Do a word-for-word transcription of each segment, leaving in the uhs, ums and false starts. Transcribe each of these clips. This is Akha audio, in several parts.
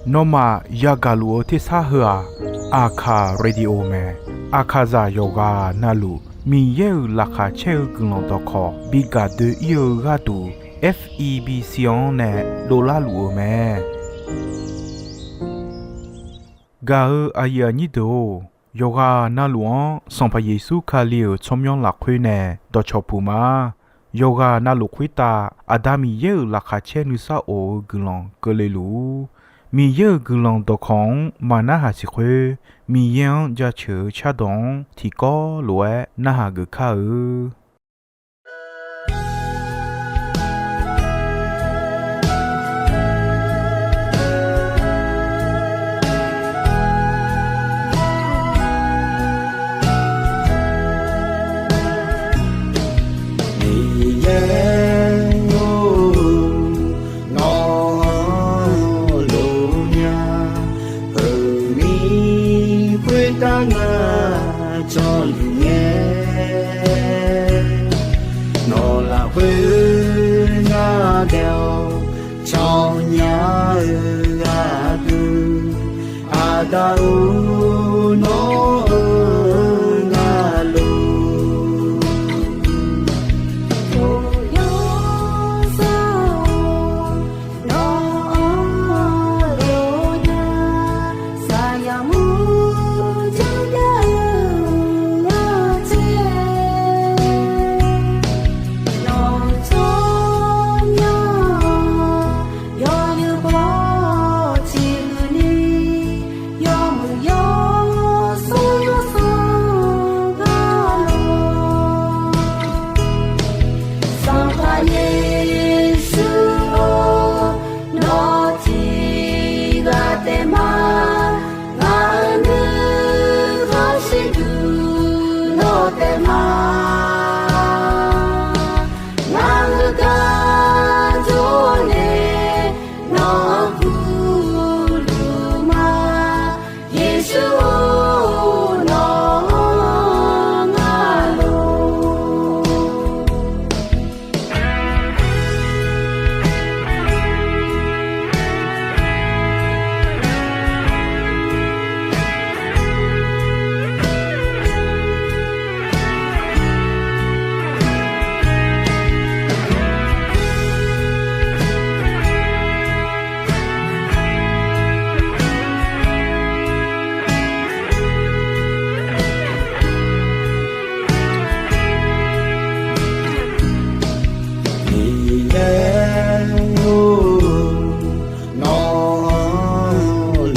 Nawmaf yagaq luf-eu tersar heu-aq, Aqkaq Radio mae. Aqkaqzaq yawqghaq navluf Miqyaer-euq laqkhaq caer-eu guiqlanq dawqkawq bi gaq doe-ir-eu gharduq, F E B C-anr nae dovlar luf-eu mae. Gaq-eu aqyuif aqnyir deuq-or, yawqghaq navluf-anr Sanqpaq Yeqsur Kali-euq tsawrmyanr lafkhoer nae dawqcawq puq ma. Yawqghaq navluf khoertav Aqda Miqyaer-euq laqkhaq caer nuisar of-eu guiqlanq keuvle luf-ur. Miqyaer-euq guiqlanq dawqkawq-anr maqnarhaq siq khoer, Miqyaer-anr jaceuq-eu cardawq-anr tiqkawv lof-aer narhaq geuf kar-eu. Miqyaer-or, nawq-anr lof nya, heumir khoertav ngar jawrluf ngae, nawq lafkhoer ngar daef-awr cawnya-eu gharduq, Aqda-or, nawq-anr ngar lof. Yawsanr-or, nawq-anr lof nya, saqyaq mur janrjav-eu ghaqtser, nawq-euq tsawrmyanr yawnyir khawf ciqhuiq ni, yawmuiq yawsur yawsanr gar lor. Sanqpaq Yeqsur-or, nawq tiq ghaq taef ma, ngaq-euq nuikhanr shirduq nawq taef ma. Ngaq-euq gar jawr nae nawq-anr gurluf ma, Yeqsur-or, nawq-anr ngar lof. Miqyaer-or, nawq-anr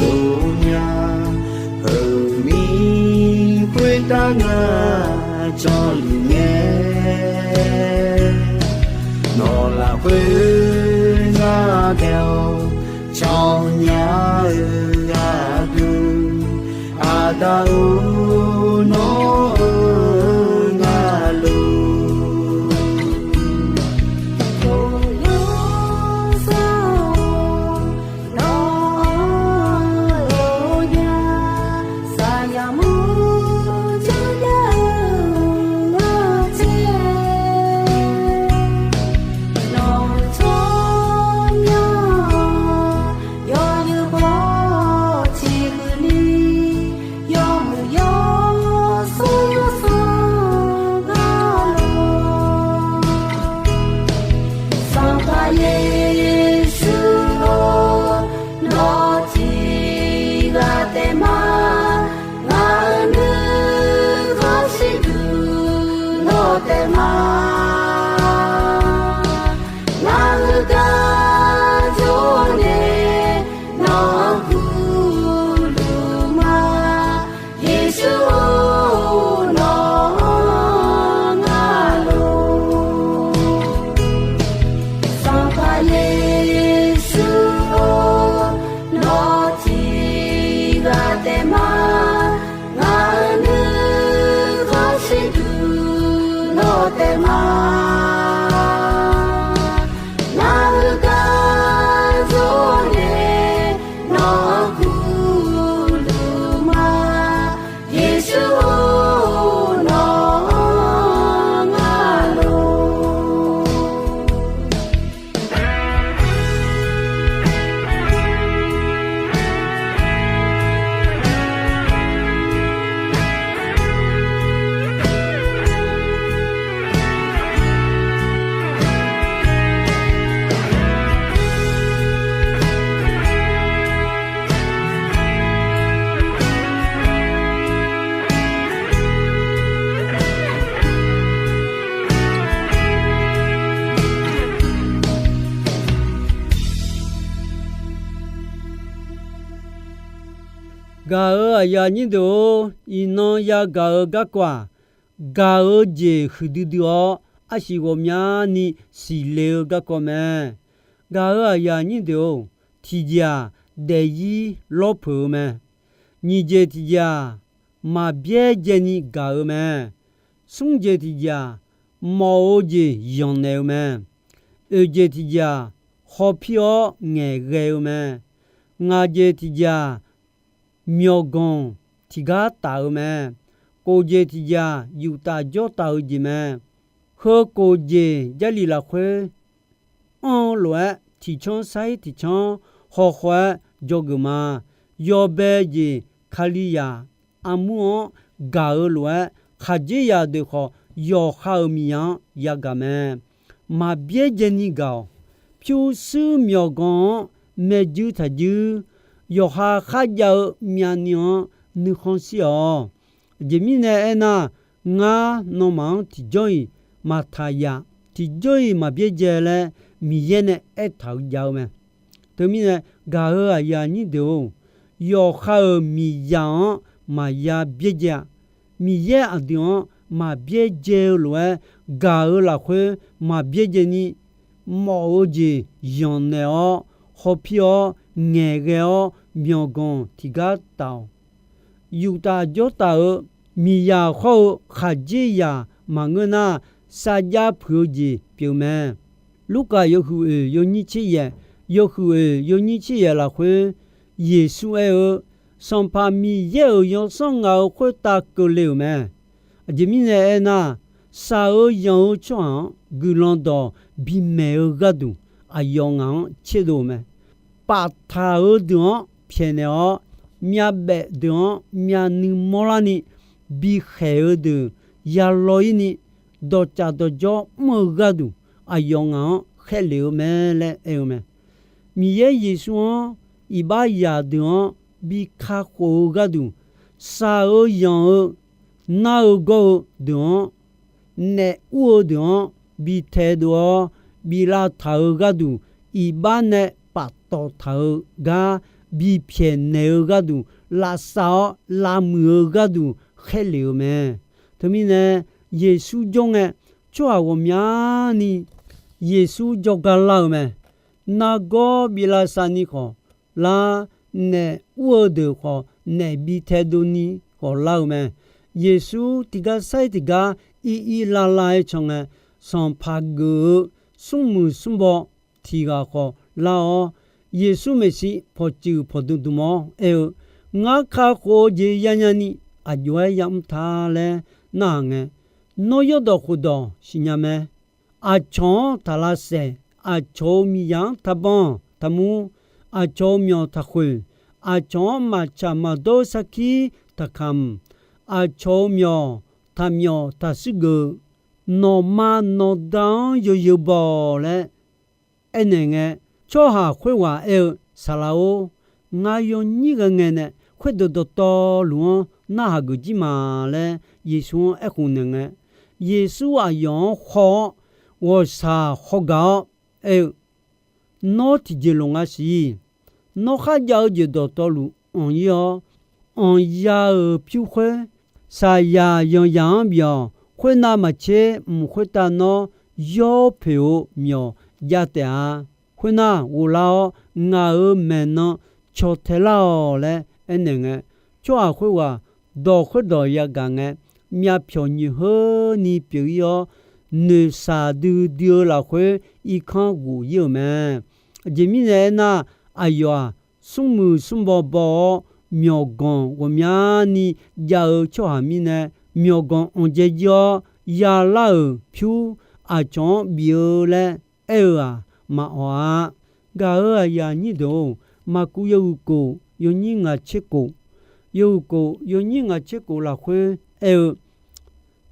lof nya, heumir khoertav ngar jawrluf ngae, nawq lafkhoer ngar daef-awr cawnya-eu gharduq, Aqda-or, nawq-anr ngar lof. Yawsanr-or, nawq-anr lof nya, saqyaq mur janrjav-eu ghaqtser, nawq-euq tsawrmyanr yawnyir khawf ciqhuiq ni, yawmuiq yawsur Gaq-euq aqyuif aqnyir deuq-or, iqnan yagaq-eu garkawv-aq, gaq-eu jeq huiqdui dui-awr, arsiq ghawqmyani siqle-eu garkawv mae. Gaq-euq aqyuif aqnyir deuq-or, tiqjeq-aq, daefzir lawrpeuq-eu mae. Nyiq jeq tiqjeq-aq, maqbyaerdzaeni gaq-eu mae. Smr jeq tiqjeq-aq, mawf-eu jeq yanqnaeq-eu mae. Oeq jeq tiqjeq-aq, hawpir-awr ngaeqghae-eu mae. Ngaq jeq tiqjeq-aq, myawqganq tiqgar taf-eu mae. Kof jeq tiqjeq-aq, yuftav jawrtaf-eu jeq mae. Heu kof jeq Jarlif lafkhoer anr-eu lof-aer, tiqcanr sar-ir tiqcanr hawkhaw-aer dzawgeuf ma. Yawbae jeq Kalizaq armur-anr gaq-eu lof-aer, khaqdzerzaq deuq khawf, yawqha-euq miqzaq-anr yagaq mae. Maqbyaerdzaeni gaq-awq. Pyurshuir myawqganq-anr maeqjuir taqjuir, yawqha kharjav-eu myavnuiv-anr nuikhanr shir-awq. Aqjeq mirnae aernar, ngar nawmaf-anr tiqjawr-iq maqtaq yaf, tiqjawr-iq maqbyaerdzae laer Miqyaer nae aertaq-eu jav-eu mae. Teumirnae, gaq-euq aqyuif aqnyir deuq-or, yawqha-euq miqzaq-anr maqya byaerdzae-a. Miqyaer aqdui-anr maqbyaerdzae-eu lof-aer, gaq-euq lafkhoer maqbyaerdzaeni mawf-eu jeq yanqnaeq-awr, hawpir-awr, ngaeqghae-awr, myawqganq tiqgar taf-awq. Yuftav jawrtaf-eu miqzaq hawr-eu khaqdzerzaq maqngeur nar, sarjax puiq-eu jeq pyeuf mae. Lurkaf yawhuiq oeq yawnyir tser yaef, yawhuiq oeq yawnyir tser yaef lafkhoer, Yeqsur aer-eu, Sanqpaq Miqyaer-euq yawsanr ngaq-euq khoertav keuvle-euq mae. Aqjeq mirnae aernar, shaq-eu yanq-eu tsawrhaq-anr guiqlanq dawq bimaeq-eu gharduq, aqyawf ngaq-anr tserdov-eu mae. Paftaq-eu deuq-anr pyaeqnaeq-awr, myavbaef deuq-anr myavnuiv mawrlarni, bikhaeq-eu deuq yalaw-ir ni, dawqtsaf dawqjawr mr-eu gharduq, aqyawf ngaq-anr khaerlef-eu mae laer aer-eu mae. Miqyaer Yeqsur-anr iqbax zaqdeuq-anr bi kakhof-eu gharduq, shaq-eu yanq-eu nar-eu gawr-eu deuq-anr, naef ur-eu deuq-anr bi taedov-awr, bi lavtaq-eu gharduq, iqbax nae paftawf taq-eu gar bi pyaeqnaeq-eu gharduq, lavsav-awr lavmuiq-eu gharduq khaerlef-eu mae. Teumirnae, Yeqsur jawr ngae, tsawrhaq ghawqmyani Yeqsur jawrgar lar-eu mae. Nargawr bi lavsav ni khawf lar, naef ur-eu deuq khawf naef bi taedov ni khawf lar-eu mae. Yeqsur tiqgar sar-ir tiqgar ir ir lar lar-aer can ngae, sanqpaq geuf-eu smrmuiq smrbaw tiq ghaq khawf lar-awr, Yeqsur maeqshi pawqtsuif pawqdmq dmq-awr aer-eu, Ngar kakhof-eu jeq yanya ni aqjox-aer yamr ta laer narhaq ngae, nawr yawrdawq khofdawq siqnya mae. Aqcawq-anr taq lavsaef, aqcawq-euq miqzaq-anr taqbanq taqmur, aqcawq-euq myawq taqkhoeq, aqcawq-anr maqtsaq maqdawr-eu sarkir taqkamq, aqcawq-euq myawq taqmyawf taqshuir geuf, nawqma nawqda-anr yawzeu baw laer aernaeq ngae, tsawrhaq khoerghaq aer-eu, Saqlaq-or, ngar yawnyir ghae ngae nae khoerdeuq dawqtawvluf-anr narhaq geuf jir ma laer Yeqsur-anr aerkhof naeq ngae, Yeqsur aqyawf-anr haw-awr, ghawqshaq hawgaq-awr aer-eu, Nawr tiqjeq loq nga siq. Nawr kharjav-eu jeq dawqtawvluf anq-ir-awr, anqya-euq pyur khoer, saqyaq yanqzaq-anr bif-awq. Khoernav maqtser mq khoertav nawr yawpoeq-eu myawq jav taef-a. Khoernar, ghoflar-awr, ngaq-euq maeqnan caw tae lar-awq laer aernaeq ngae, tsawrhaq khoerghaq dawq khoerdawq yagaq ngae, myavpyawq nyiq heuni pyeuf-ir-awr, noeqshaq duidui-eu lafkhoer irkanr ghof-ir-euq mae. Aqjeq mirnae aernar, aqyawf-aq, smrmuiq smrbaw baw-awr, myawqganq ghawqmyani jav-eu tsawrhaq mirnae, myawqganq anqdzae jir-awr, yalar-euq pyur aqcawq-anr bif-eu laer aer-eu-aq, maqawq-a. Gaq-euq aqyuif aqnyir deuq-or, Maqkuv yawhuiq kof yawnyir ngaq tser kof, yawhuiq kof yawnyir ngaq tser kof lafkhoer aer-eu,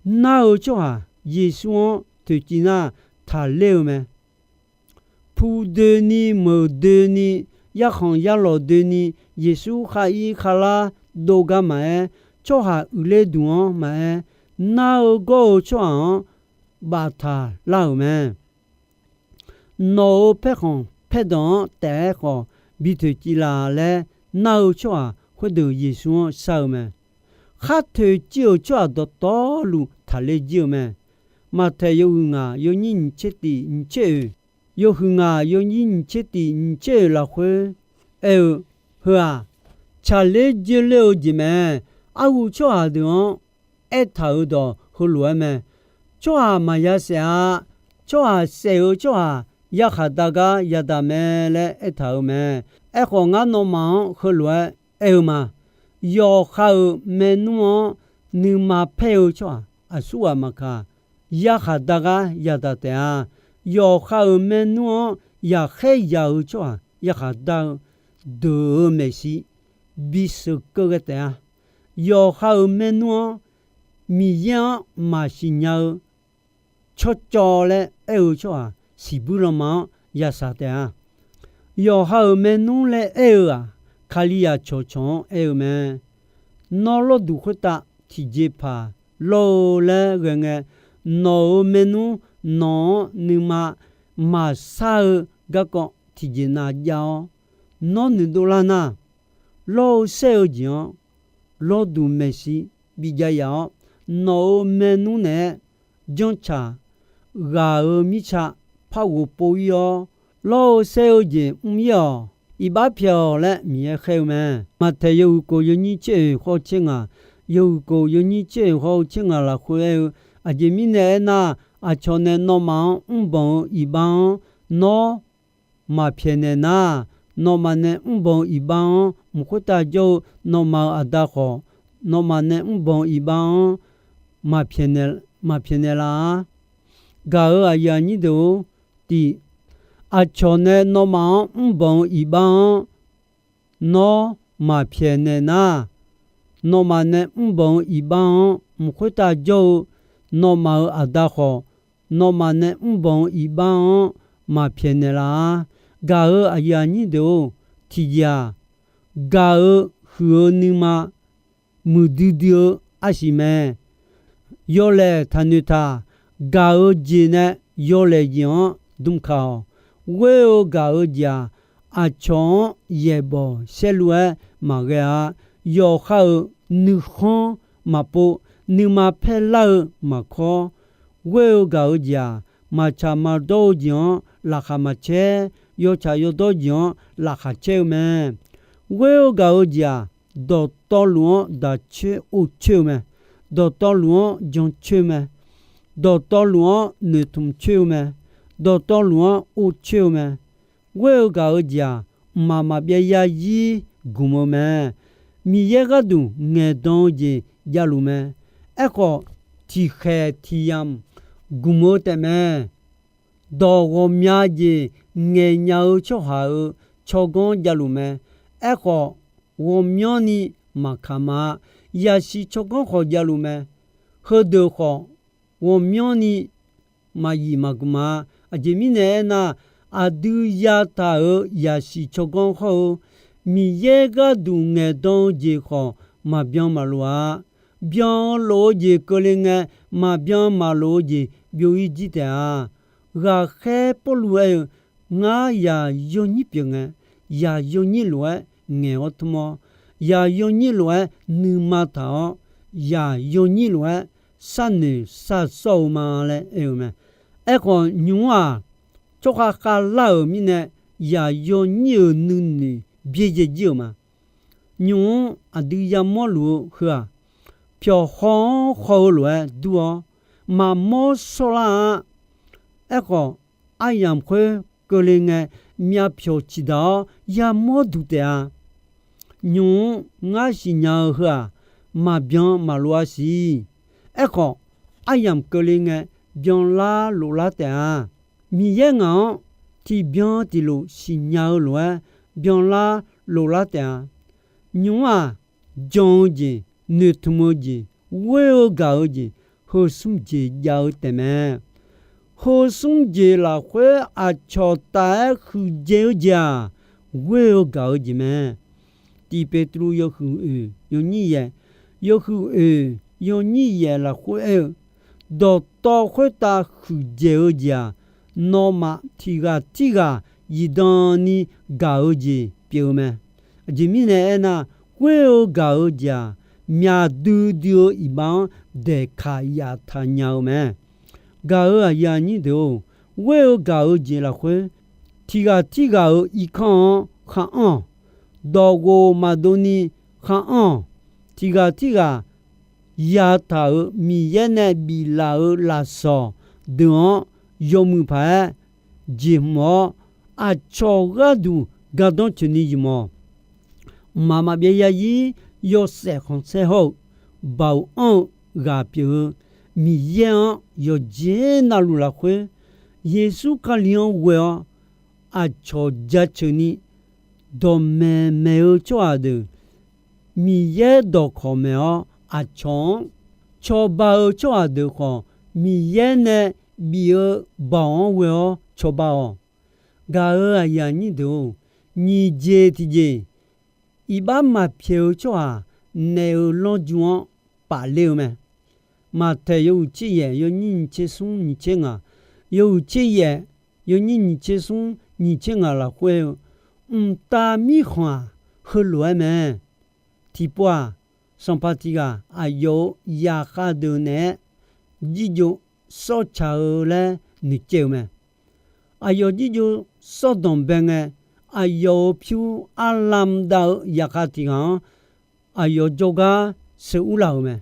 Nar-eu tsawrhaq Yeqsur-anr toeqciv nar, taqler-eu mae. Pu doeni, meuq doeni, yarkhanq yarlawq doeni, Yeqsur khar-ir kharlar dov gar maqaer, tsawrhaq uiqler duq-anr maqaer, nar-eu gawr-eu tsawrhaq-anr baftaq lar-euq mae. Nawq-euq paerkhanq paerdanq-anr taef-aer khawf bi toeqciv laf laer nar-eu tsawrhaq khoerdeuq Yeqsur-anr shar-eu mae. Khar toeqciv-euq tsawrhaq dawqtawvluf taqler jir-eu mae. Maqtaeq yawhuiq ngaq yawnyir nyiq tser tiq nyiq tser oeq, yawhuiq ngaq yawnyir nyiq tser tiq nyiq tser oeq lafkhoer aer-eu, heu-aq, tsaqler jir ler-eu jeq mae. Arhu tsawrhaq deuq-anr aertaq-euq dawq heulof-aer mae. Tsawrhaq maqya saef-a. Tsawrhaq saef-eu tsawrhaq yarkhaq dar gar yadaq mae laer aertaq-euq mae. Aerkhawf, ngar nawmaf-anr heulof-aer aer-eu ma. Yawqha-euq maernmr-anr nuima paer-eu tsawrhaq aqsurghaq maqkaq, yarkhaq dar gar yadaq taef-a. Yawqha-euq maernmr-anr yaqkhaer yaq-eu tsawrhaq yarkhaq dar-eu deuq-euq maeqshi bisheuq keuv ghae taef-a. Yawqha-euq maernmr-anr Miqyaer-anr maqsiq nya-eu tsawrcawv laer aer-eu tsawrhaq siqbuir lanma-anr yasaq taef-a. Yawqha-euq maernmr laer aer-eu-aq, Kalizaq cawqcawq-anr aer-eu mae. Nawr lawrduq khoertav tiqjeqpaq lawr-eu laer ghae ngae, nawq-euq maernmr nawq-anr nuima maqsar-eu garkawv tiqjeqnav jav-awr, nawr noeqdov lar nar, lawr-eu saer-eu jeq-anr lawrduq maeqshi bijav yaf-awr, nawq-euq maernmr naeq-aer janrtsaq ghaq-euq mirtsa par ghof pov-ir-awr, lawr-eu saer-eu jeq mr-ir-awq. Iqbax pyaeq-awq laer Miqyaer khaer-eu mae. Maqtaeq yawhuiq kof yawnyir tser oeq khawr tser ngaq, yawhuiq kof yawnyir tser oeq khawr tser ngaq lafkhoer aer-eu, aqjeq mirnae aernar, aqcawq nae nawmaf-anr mrbanq-eu iqbax-anr nawr maqpyaeqnaeq nar, nawmaf nae mrbanq-eu iqbax-anr mq khoertav jawr-eu nawmaf-euq Aqda khawf, nawmaf nae mrbanq-eu iqbax-anr maqpyaeqnaeq, maqpyaeqnaeq laf-ar. Gaq-euq aqyuif aqnyir deuq-or, tiq, aqcawq nae nawmaf-anr mrbanq-eu iqbax-anr nawr maqpyaeqnaeq nar, nawmaf nae mrbanq-eu iqbax-anr mq khoertav jawr-eu nawmaf-euq Aqda khawf, nawmaf nae mrbanq-eu iqbax-anr maqpyaeqnaeq laf-ar. Gaq-euq aqyuif aqnyir deuq-or, tiqjeq-aq, gaq-eu huiq-eu nuima muiqdui dui-eu arsiq mae. Yawlaeq taqnoeq taq. Gaq-eu jeq nae yawlaeq jeq-anr dmkaq-awq. Ghoer-eu gaq-eu jeq-aq, aqcawq-anr yaeqbawq saerlu-aer maqghae-a. Yawqha-euq nuikhanr maqpov, nuima paerlar-eu maqkawr. Ghoer-eu gaq-eu jeq-aq, maqtsaq maqdawr-eu jeq-anr laqkhaq maqcaer, yawtsaq yawdawr jeq-anr laqkhaq caer-eu mae. Ghoer-eu gaq-eu jeq-aq, dawqtawvluf-anr daq coer or coer-eu mae. Dawqtawvluf-anr jan coer mae. Dawqtawvluf-anr noeqtmq coer-eu mae. Dawqtawvluf-anr or coer-eu mae. Ghoer-eu gaq-eu jeq-aq, mqmaq maqbyav yarzir gmq-eu mae. Miqyaer gharduq ngaeqdan-eu jeq javluf mae. Aerkhawf, tiqkhaeq tiqyamq gmq-eu taefmae. Dawq ghawqmya jeq ngaeqnya-eu tsawrhaq-euq tsawrganr javluf mae. Aerkhawf, ghawqmyanrni maqkaq ma-a. Yaqsiq tsawrganr khawf javluf mae. Heudeuq khawf, ghawqmyanrni maqyif maqgmq-a. Aqjeq mirnae aernar, aqdui yataq-euq yaqsiq tsawrganr hawr-eu, Miqyaer gharduq ngaeqdan-eu jeq khawf maqbyan maqlof-a. Byan lof-eu jeq keuvle ngae, maqbyan maqlof-eu jeq byov-ir jir taef-a. Ghaqkhaer Pawrluv aer-eu, Ngar yaq yawnyir pyeuf ngae, yaq yawnyir lof-aer ngaeq-awr tmr-awr, yaq yawnyir lof-aer nuima taq-awr, yaq yawnyir lof-aer sharnoeq sharsawr-eu ma laer aer-eu mae. Aerkhawf, nymq-mr-aq, tsawrkhav khavlar-euq mirnae, yaq yawnyir-euq nuinoeq byaerdzae jir-euq ma. Nymq-mr aqdui yamawr luf-eu heu-aq, pyawq haw-anr haw-eu lof-aer dur-awr, maqmawr shawrlar-a. Aerkhawf, aryamq khoer keuvle ngae, myavpyawq ciqdaq-awr yamawr duq taef-a. Nymq-mr ngar siqnya-eu heu-aq, maqbyan maqlof-a siq. Aerkhawf, aryamq keuvle ngae, byanlar loflar taef-a. Miqyaer ngaq-anr tiqbyan tiqlof siqnya-eu lof-aer byanlar loflar taef-a. Nymq-mr-aq, jan-eu jeq, noeqtmq-eu jeq, ghoer-eu gaq-eu jeq, heu smr jeq jav-eu taefmae. Heu smr jeq lafkhoer aqcawq taf-aer huiqdzaeq-eu jeq-aq, ghoer-eu gaq-eu jeq mae. Tiq Petru yawhuiq oeq yawnyir yaeq, yawhuiq oeq yawnyir yaeq lafkhoer aer-eu, dawqtawv khoertav huiqdzaeq-eu jeq-aq, nawmaf tiq ghaq tirghaq zifdan ni gaq-eu jeq pyeuf-eu mae. Aqjeq mirnae aernar, Ghoer-eu gaq-eu jeq-aq, myaq duidui-eu iqbax-anr daeqkaq yaftaq nya-eu mae. Gaq-euq aqyuif aqnyir deuq-or, ghoer-eu gaq-eu jeq lafkhoer, tiq ghaq tirghaq-euq irkanr-anr khar anr-awq. Dawqghof maqdov ni khar anr-awq. Tiq ghaq tirghaq yataq-euq Miqyaer nae biflaf-euq lafsawq deuq-anr yawmuiq paq-aer jeqhmq-awr, aqcawq gharduq gardanr coeqni ymq-awq. Mqmaq maqbyav zarzir yawshaef khanqsaer hawr-eu, baoq anr-eu ghaq pyeuf-eu Miqyaer-anr yawqjeq navluf lafkhoer, Yeqsur Kali-anr ghoe-awr, aqcawq jaceuq ni dawqmaeq maeq-eu tsawrhaq deuq Miqyaer dawqkawq maeq-awr, aqcawq-anr cawba-eu tsawrhaq deuq khawf, Miqyaer nae bif-eu baoq-anr ghoe-awr cawba-awq. Gaq-euq aqyuif aqnyir deuq-or, nyiq jeq tiqjeq, iqbax maqpyaeq-eu tsawrhaq naef-eu lanrju-anr pafler-eu mae. Maqtaeq yawhuiq tser yaef yawnyir nyiq tser smr nyiq tser ngaq, yawhuiq tser yaef yawnyir nyiq tser smr nyiq tser ngaq lafkhoer-eu, mqtav mirkhanq-aq, heulof-aer mae. Tiqpov-aq, sanqpaq tiq ghaq aqyawf-euq zaqkhav deuq naeq-aer jirjov sawrcaq-eu laer noeqcaev-eu mae. Aqyawf jirjov sawrdanq bae ngae, aqyawf-euq pyur arlam dav-eu zaqkhav tiq ghaq-anr aqyawf jawrgar sheuqur laf-euq mae.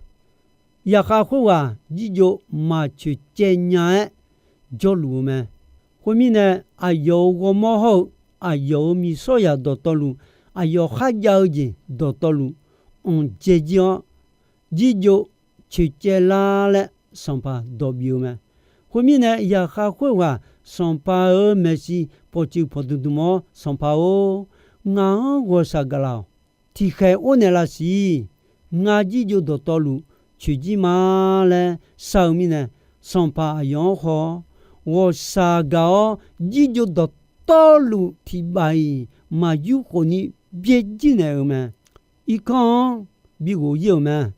Zaqkhav khoerghaq jirjov maqcoeq caev nya-aer jawrluf-eu mae. Khoermirnae, aqyawf-euq ghawrmawr hawr-eu aqyawf-euq miqsawr zaq dawqtawvluf, aqyawf kharjav-eu jeq dawqtawvluf anqdzae jir-awr, jirjov coeqcaev lar laer sanqpaq dawq bif-eu mae. Khoermirnae, zaqkhav khoerghaq sanqpaq-euq maeqshi pawqtsuif pawqdmq dmq-awr, Sanqpaq-or, ngaq-anr ghawqshaq gaqlaf-awq. Tiqkhaeq or naeqlaf siq. Ngar jirjov dawqtawvluf coeqjir ma laer shar-eu mirnae, sanqpaq aqyawf-anr haw-awr, ghawqshaq gaq-awr jirjov dawqtawvluf tiq baf-iq maqyur khofni byaerjir naeq-euq mae. Irkanr-anr bi ghof-ir-euq mae.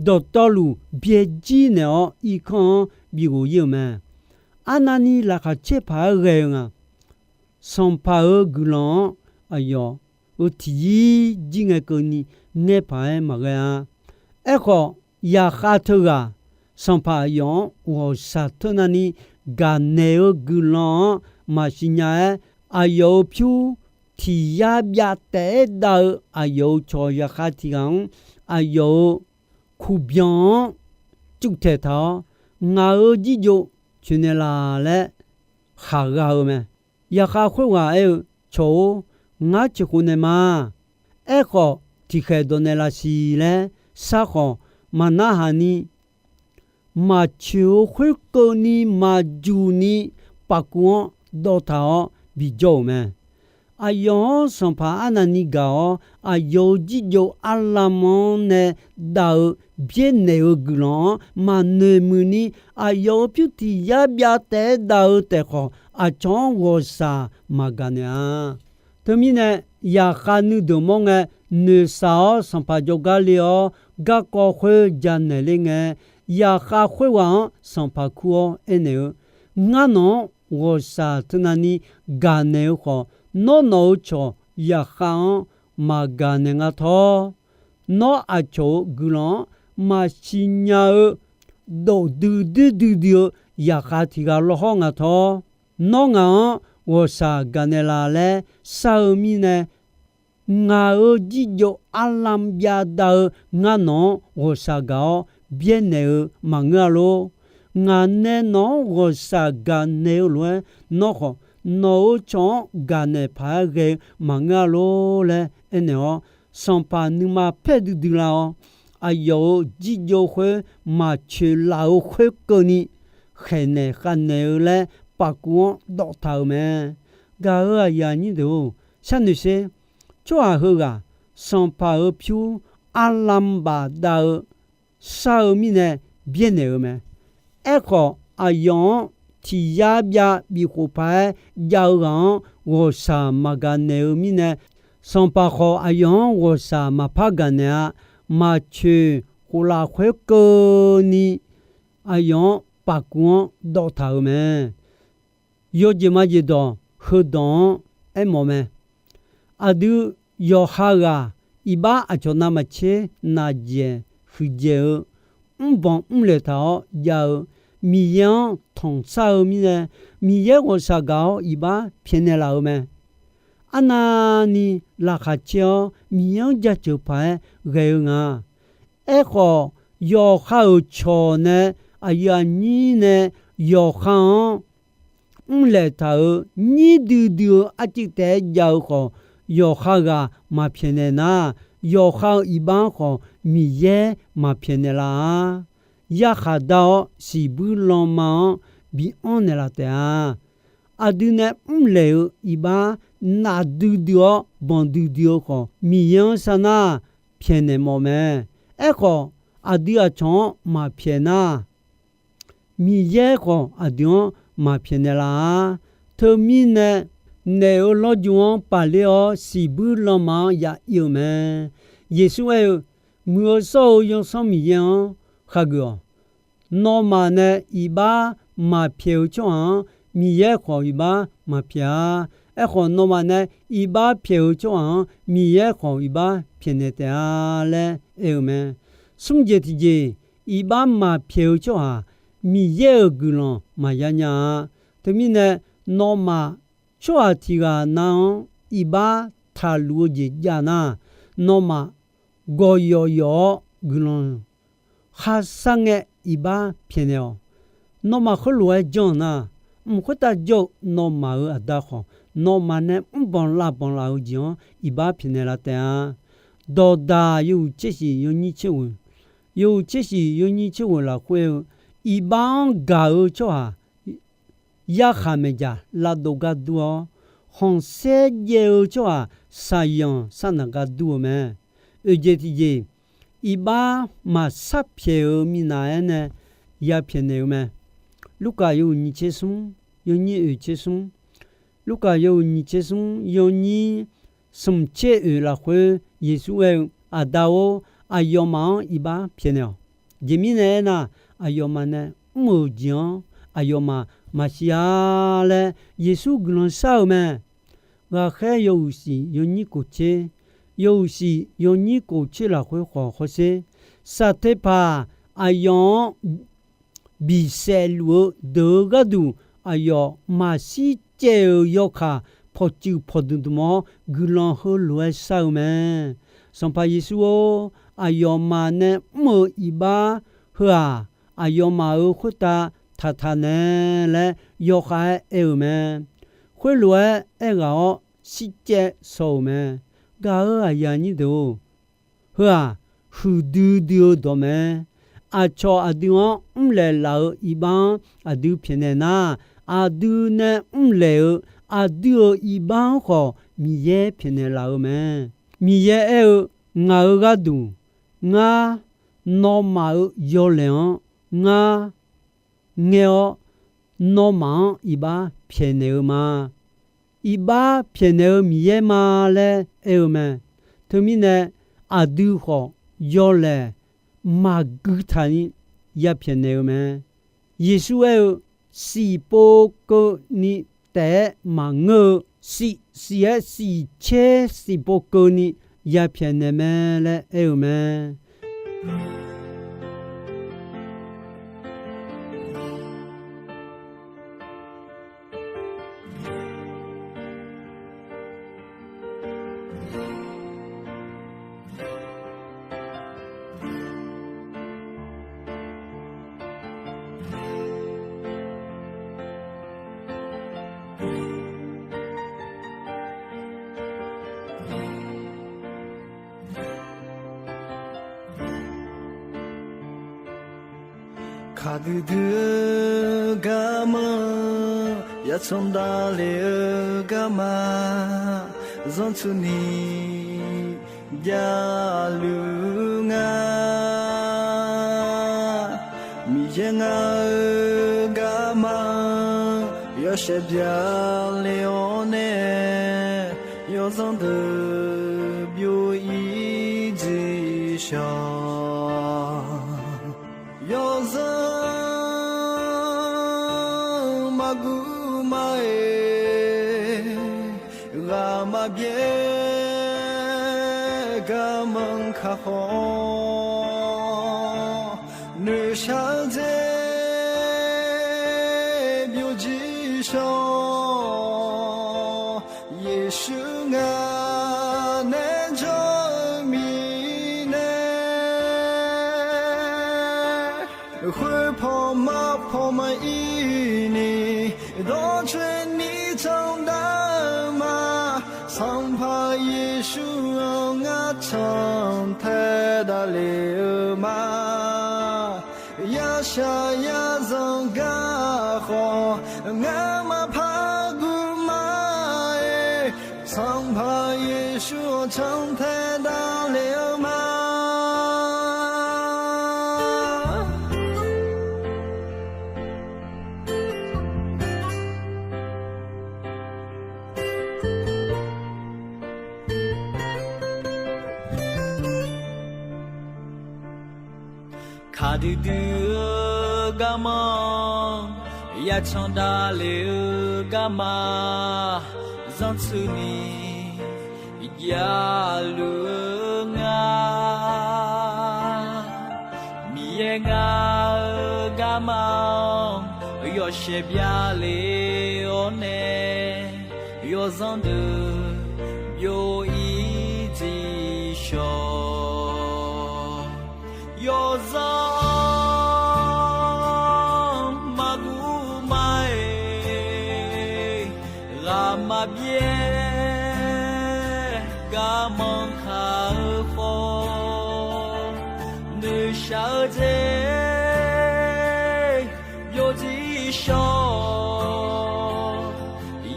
Dawqtawvluf byaerjir naeq-awr irkanr-anr bi ghof-ir-euq mae. Arnavni laqkhaq caer paq-aer ghae-eu nga. Sanqpaq-euq guiqlanq-anr aqyawf-euq tiqyir jir ngae keuvni ngaer paq-aer maqghae-a. Aerkhawf, zaqkhav teughaq sanqpaq aqyawf-anr ghawqshaq teunav ni gaqnaeq-eu guiqlanq-anr maqsiq nya-aer, aqyawf-euq pyur tiq yar byav taef-aer dav-eu aqyawf-euq cawq zaqkhav tiq ghaq-anr aqyawf-euq kuqbyan-anr cuvtaeq taq-awr, ngaq-euq jirjov coeqnaeq laf laer khaqgha-eu mae. Zaqkhav khoerghaq aer-eu, Cawq-or, ngar coeqkhof naeq ma. Aerkhawf, tiqkhaeq dawq naeqlaf siq laer shar khawf, maqnarhaq ni maqcoeq-eu khoerkeuvni maqjuq ni pafkuv-anr dawvtaq-awr bijawr-euq mae. Aqyawf-anr sanqpaq arnavni gaq-awr, aqyawf-euq jirjov arlam-anr nae dav-eu byaernaeq-eu guiqlanq-anr maqnoeq muiq ni, aqyawf-euq pyur tiq yar byav taef-aer dav-eu taef khawf, aqcawq-anr ghawqshaq maqgaq naeq-a. Teumirnae, zaqkhav nuideuq mawr ngae, noeqshaq-awr sanqpaq jawrgar le-awr, garkawv khoer janaeq le ngae, zaqkhav khoerghaq-anr sanqpaq kur-awr aernaeq-eu, Ngar nawq-anr ghawqshaq teunav ni gaqnaeq-eu khawf, nawr nawq-euq cawq zaqkhav-anr maqgaq naeq nga tawr. Nawr aqcawq-euq guiqlanq-anr maqsiq nya-eu dawqdui duidui dui-eu zaqkhav tiq ghaq lawr hawr nga tawr. Nawr ngaq-anr ghawqshaq gaqnaeq laf laer shar-eu mirnae, ngaq-euq jirjov arlam byavdav-eu ngar nawq-anr ghawqshaq gaq-awr byaernaeq-eu maqngeur-a lor. Ngaq nae nawq-anr ghawqshaq gaqnaeq-eu lof-aer, nawr khawf nawq-euq cawq-anr gaqnaeq paq-aer ghae-eu maqngeur-a lor laer aernaeq-awr, sanqpaq nuima paer duidui lar-awr, aqyawf-euq jirjov khoer maqcoeq laf-eu khoerkeuvni khaeqnaeq khavnaeq-eu laer pafkuv-anr dawvtaq-euq mae. Gaq-euq aqyuif aqnyir deuq-or, sharnoeq sher. Tsawrhaq heughaq sanqpaq-euq pyur arlam bafdav-eu shar-eu mirnae byaernaeq-eu mae. Aerkhawf, aqyawf-anr tiq yar byav bif khof paq-aer jav-eu ghaq-anr ghawqshaq maqgaq naeq-eu mirnae, sanqpaq khawf aqyawf-anr ghawqshaq maqpar gaqnaeq-a. Maqcoeq khof laf khoerkeuvni aqyawf-anr pafkuv-anr dawvtaq-euq mae. Yawjeq majeq dawq heudawq-anr aermawf mae. Aqdui yawqha ghaq iqbax aqcawq navmaqtser naqdzaeq huiqdzaeq-eu mrbanq mrlaeq taq-awr jav-eu Miqyaer-anr tanqsar-eu mirnae, Miqyaer ghawqshaq gaq-awr iqbax pyaeqnaeq laf-eu mae. Arnavni laqkhaq caer-awr Miqyaer-anr jaceuq paq-aer ghae-eu nga. Aerkhawf, yawqha-euq cawq nae aqyuif aqnyir nae yawqha-anr mrlaeq taq-euq nyir duidui-eu arcuiv taef-aer jav-eu khawf, yawqha ghaq maqpyaeqnaeq nar, yawqha-euq iqbax-anr khawf Miqyaer maqpyaeqnaeq laf-a. Yarkhaq dar-awr siqbuir lanma-anr bi anr naeqlaf taef-a. Aqdui nae mrlaeq-eu iqbax naf duidui-awr banq duidui-eu khawf, Miqyaer-anr sar nar pyaeqnaeq mawf mae. Aerkhawf, aqdui aqcawq-anr maqpyaeq nar, Miqyaer khawf aqdui-anr maqpyaeqnaeq laf-a. Teumirnae, naef-euq lawrju-anr paqler-awr siqbuir lanma-anr ya ir-eu mae. Yeqsur aer-eu, Muiq-eu shawr-eu Yawsanr Miqyaer-anr khageuf-awq. Nawmaf nae iqbax maqpyaeq-eu tsawrhaq-anr, Miqyaer khawf iqbax maqpyaeq-a. Aerkhawf, nawmaf nae iqbax pyaeq-eu tsawrhaq-anr, Miqyaer khawf iqbax pyaeqnaeq taef-a laer aer-eu mae. Smr jeq tiqjeq, iqbax maqpyaeq-eu tsawrhaq, Miqyaer-euq guiqlanq maqya nya-a. Teumirnae, nawmaf tsawrhaq tiq ghaq nav-anr iqbax taqluf-eu jeq jav nar, nawmaf gawqyawf yawf-awr guiqlanq kharshar ngae iqbax pyaeqnaeq-awq. Nawmaf khoerlof-aer janr-eu nar, mq khoertav jawr-eu nawmaf-euq Aqda khawf, nawmaf nae mrbanq lavbanq laf-eu jeq-anr iqbax pyaeqnaeq laf taef-a. Dawqdaq yawhuiq tser shiq yawnyir tser ghoeq, yawhuiq tser shiq yawnyir tser ghoeq lafkhoer-eu, iqbax-anr gaq-eu tsawrhaq yarkhaq maeqjaq lavdov gar dur-awr, khanqsaer jaev-eu tsawrhaq saqyanq sarnaq gar dur-eu mae. Oeq jeq tiqjeq, iqbax maqsar pyaeq-eu minav-aer nae ya pyaeqnaeq-eu mae. Lurkaf yawhuiq nyiq tser smr, yawnyir oeq tser smr, Lurkaf yawhuiq nyiq tser smr, yawnyir smq tser oeq lafkhoer Yeqsur aer-eu, Aqda-or, aqyawfmaf-anr iqbax pyaeqnaeq-awq. Jeq mirnae aernar, aqyawfmaf nae mr-euq jeq-anr aqyawfmaf maqsiq-a laer Yeqsur guiqlanq shar-eu mae. Ghaqkhaer yawhuiq shif yawnyir kof tser, yawhuiq shif yawnyir kof tser lafkhoer khawf hawsher. Saqteqpaq aqyawf-anr bisaef luf-eu deuq-eu gharduq, aqyawf maqshir caev-euq yawkaq pawqtsuif pawqdmq dmq-awr guiqlanq heulof-aer shar-eu mae. Sanqpaq Yeqsur-or, aqyawfmaf nae mr-eu iqbax heu-aq, aqyawfmaf-euq khoertav taqtaq nae laer yawkhav-aer aer-euq mae. Khoerlof-aer aerghaq-awr shircaev shaw-euq mae. Gaq-euq aqyuif aqnyir deuq-or, heu-aq, huiqdui dui-eu dawq mae. Aqcawq aqdui-anr mrlaeq laf-euq iqbax-anr aqdui pyaeqnaeq nar, aqdui nae mrlaeq-eu aqdui-euq iqbax-anr khawf Miqyaer pyaeqnaeq laf-eu mae. Miqyaer aer-eu, Ngaq-euq gharduq ngar nawmaf-euq yawlaeq-anr ngar ngaer-awr, nawmaf-anr iqbax pyaeqnaeq-eu ma. Iqbax pyaeqnaeq-eu Miqyaer ma laer aer-eu mae. Teumirnae, aqdui khawf yawlaeq maqgui taqni ya pyaeqnaeq-eu mae. Yeqsur aer-eu, Siqpov keuvni taef-aer maqngeur-eu, siq siq-aer siqcaer siqpov keuvni ya pyaeqnaeq mae laer aer-eu mae. Kaqdui dui-eu garma, yatsanr davle-eu garma, zanrtsuni javluf nga. Miqyaer ngaq-eu garma, yawshaef byaqle-awr nae, yawzanr deuq byov-ir jeq shawq. Yawzanr maqguv maqaer, ghaq maqbyaer Garmanr kaq khawf, noeqshaq-eu jeq byovjir shawr. Yeqsur ngaq nae jawr-eu mirnae, khoerpaw mar paw maqir ni, dawrcoeni candav-eu ma. Sanqpaq Yeqsur-anr ngar cantae davlef-eu ma. Yashaq yazanq gar khawf, ngamaf par guv ma-aer, Sanqpaq Yeqsur-anr cantae davlef-eu ma. Kaqdui dui-eu garmanr, yacan davlef-eu garma, zanrtsuini javluf-eu nga. Miqyaer ngar-eu garma-anr yawshaef byale-awr nae, yawzanr deuq byov-ir dziq shawq. Yawzanr maqguv ma-aer, ghaq maqbyaer, garmanr kaq-eu khawf, noeqshaq-eu jeq byovjir shawr.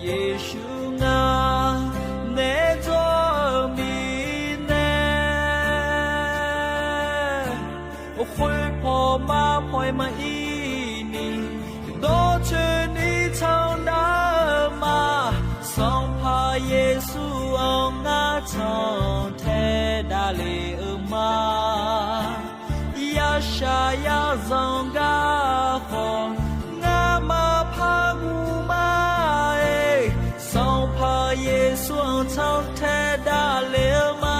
Yeqsur ngar nae jawr-eu mirnae, khoerpaw mar paw-aer maqir ni, dawrcoeni candav-eu ma. Sanqpaq Yeqsur-anr ngar cantae davlef-eu ma. Yashaq yazanq gar khawf, ngamaf par guv ma-aer, Sanqpaq Yeqsur-anr cantae davlef-eu ma.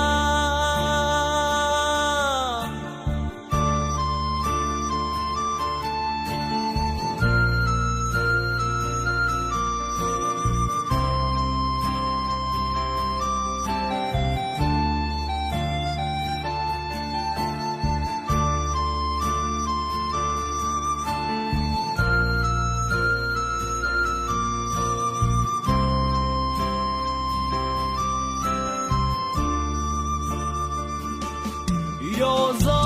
Yawzanr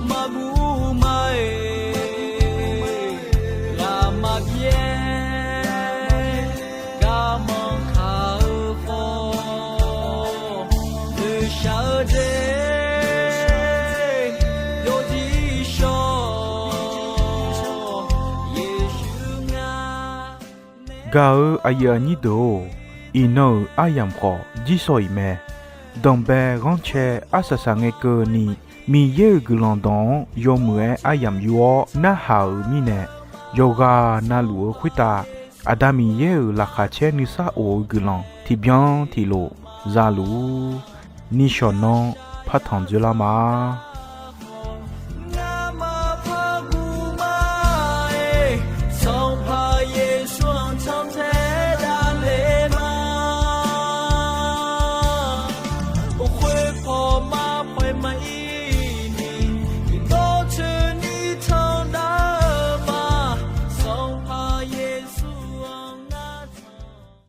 maqguv ma-aer, ghaq maqbyaer, garmanr kaq-eu khawf, noeqshaq-eu jeq byovjir shawr. Yeqsur ngar Gaq-euq aqyuif aqnyir deuq-or, iqnan-euq aryamq khawf jirsawq-iq mae. Danqbae ghanrcae arsaq saqngae keuvni, Miqyaer-euq guiqlanq dawq-anr yawmuiq-aer aryamq yur-awr narhaq-euq mirnae, yawqghaq navluf-eu khoertav Aqda Miqyaer-euq laqkhaq caer nuisar of-eu guiqlanq tiqbyan tiqlof za luf-ur. Nishawq nanr partanq dzoerlar ma.